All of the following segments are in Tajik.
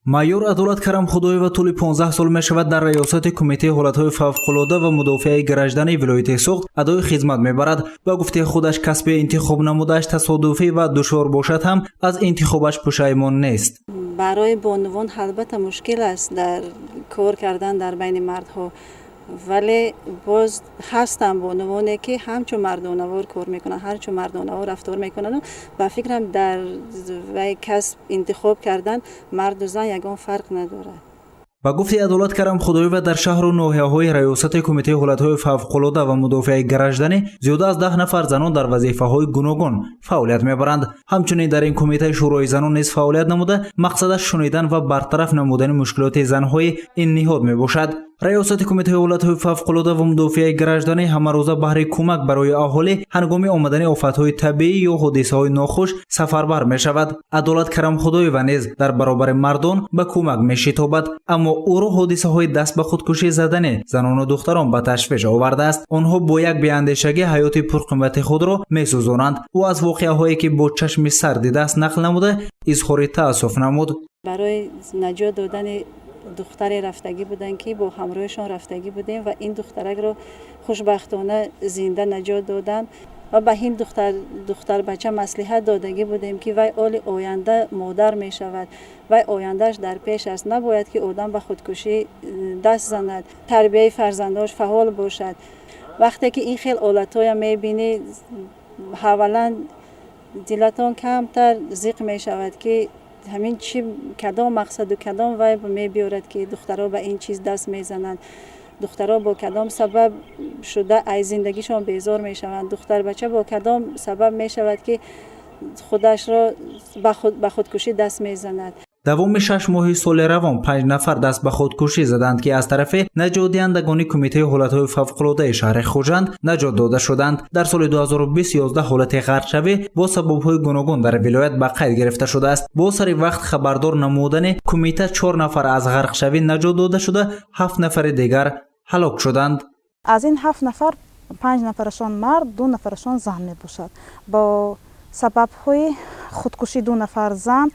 Майор Адолат Карамхудоева тӯли 15 сол мешавад, дар раёсати Кумитаи ҳолатҳои фавқулода ва мудофиаи граждании вилояти Суғд адои хизмат мебарад. Ба гуфтаи худаш, касби интихоб намудааш тасодуфӣ ва душвор бошад ҳам, аз интихобаш пушаймон нест. Барои бонувон албатта мушкил аст дар кор кардан дар байни мардҳо, вале боз ҳастанд бонувоне, ки ҳамчун мардонавор кор мекунанд, ҳамчун мардонавор рафтор мекунанд. Ба фикрам, дар вай касб интихоб кардан марду зан ягон фарқ надорад. Ба гуфти Адолат Карамхудоева, дар шаҳру ноҳияҳои раёсати Кумитаи ҳолатҳои фавқулода ва мудофиаи гражданӣ зиёда аз 10 нафар занон дар вазифаҳои гуногун фаъолият мебаранд. Ҳамчунин дар ин кумитаи Шӯрои занон низ фаъолият намуда, мақсадаш шунидан ва бартараф намудани мушкилоти занҳои ин ниҳод мебошад. Раёсати Кумитаи ҳолатҳои фавқулода ва мудофиаи гражданӣ ҳамарӯза баҳри кӯмак барои аҳолӣ ҳангоми омадани офатҳои табиӣ ё ҳодисаҳои нохуш сафарбар мешавад. Адолат Карамхудоева низ дар баробари мардон ба кӯмак мешитобад, аммо ӯро ҳодисаҳои даст ба худкушӣ задани занону духтарон ба ташвиш овардааст. Онҳо бо як беандешагӣ ҳаёти пурқимати худро месӯзонанд. Ӯ аз воқеаҳое, ки бо чашми сар дидааст, нақл намуда, изҳори таассуф намуд. Барои наҷот додани духтаре рафтагӣ буданд, ки бо ҳамроҳашон рафтагӣ будем, ва ин духтаракро хушбахтона зинда наҷот доданд. Ва ба ин духтарбача маслиҳат додагӣ будем, ки вай оли оянда модар мешавад, вай ояндааш дар пеш аст, набояд ки одам ба худкушӣ даст занад, тарбияи фарзандош фаъол бошад. Вақте ки ин хел ҳолатҳоя мебинӣ, аввалан дилатон камтар зиқ мешавад, ки ҳамин чи, кадом мақсаду кадом вай мебиёрад, ки духтаро ба ин чиз даст мезананд, духтаро бо кадом сабаб шуда аз зиндагишон безор мешаванд, духтарбача бо кадом сабаб мешавад, ки худашро ба худкушӣ даст мезанад. Давоми 6 моҳи соли равон панҷ нафар даст ба худкушӣ заданд, ки аз тарафи наҷотдиҳандагони Кумитаи ҳолатҳои фавқулодаи шаҳри Хуҷанд наҷот дода шуданд. Дар соли 2020 11 ҳолати ғарқшавӣ бо сабабҳои гуногун дар вилоят ба қайд гирифта шудааст. Бо сари вақт хабардор намудани кумита чор нафар аз ғарқшавӣ наҷот дода шуда, ҳафт нафари дигар ҳалок шуданд. Аз ин ҳафт нафар панҷ нафарашон мард, ду нафарашон зан мебошад. Бо сабабҳои худкушӣ ду нафар зан,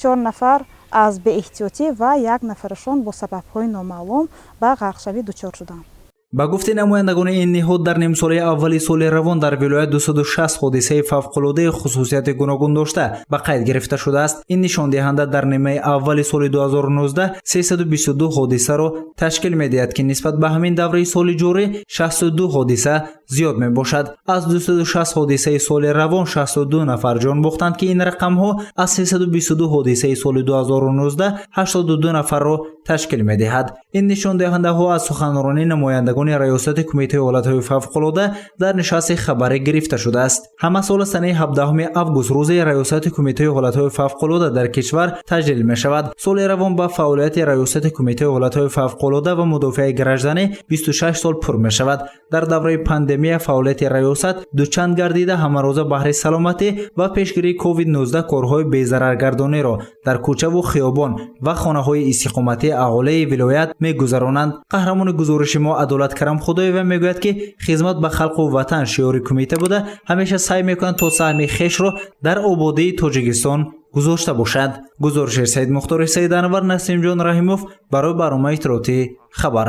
чор нафар аз беэҳтиётӣ ва як нафарашон бо сабабҳои номаълум ба ғарқшавӣ дучор шуданд. Ба гуфти намояндагони ин ниҳод, дар нимсолаи аввали соли равон дар вилоят 260 ҳодисаи фавқулодаи хусусияти гуногун дошта ба қайд гирифта шудааст. Ин нишондиҳанда дар нимаи аввали соли 2019 322 ҳодисаро ташкил медиҳад, ки нисбат ба ҳамин давраи соли ҷорӣ 62 ҳодиса зиёд мебошад. Аз 260 ҳодисаи соли равон 62 нафар ҷон бохтанд, ки ин рақамҳо аз 322 ҳодисаи соли 2019 82 нафарро ташкил медиҳад. Ин нишондиҳандаҳо аз суханронии намояндагони раёсати Кумитаи ҳолатҳои фавқулода дар нишасти хабарӣ гирифта шудааст. Ҳамасола санаи 17 август рӯзи раёсати Кумитаи ҳолатҳои фавқулода дар кишвар таҷлил мешавад. Соли равон ба фаъолияти раёсати Кумитаи ҳолатҳои фавқулода ва мудофиаи гражданӣ 26 сол пур мешавад. Дар давраи пандемия фаъолияти раёсат дучанд гардида, ҳамарӯза баҳри саломатӣ ва пешгирии COVID-19 корҳои безараргардониро дар кӯчаву хиёбон ва хонаҳои истиқоматии аҳолии вилоят мегузаронанд. Қаҳрамони гузориши мо Адолат Карамхудоева мегӯяд, ки хизмат ба халқу ватан шиори кумита буда, ҳамеша саъй мекунанд, то саҳми хешро дар ободии Тоҷикистон гузошта бошад. Гузориши Саидмухтори Саиданвар, Насимҷон Раҳимов барои барномаи иттилоотии «Хабар».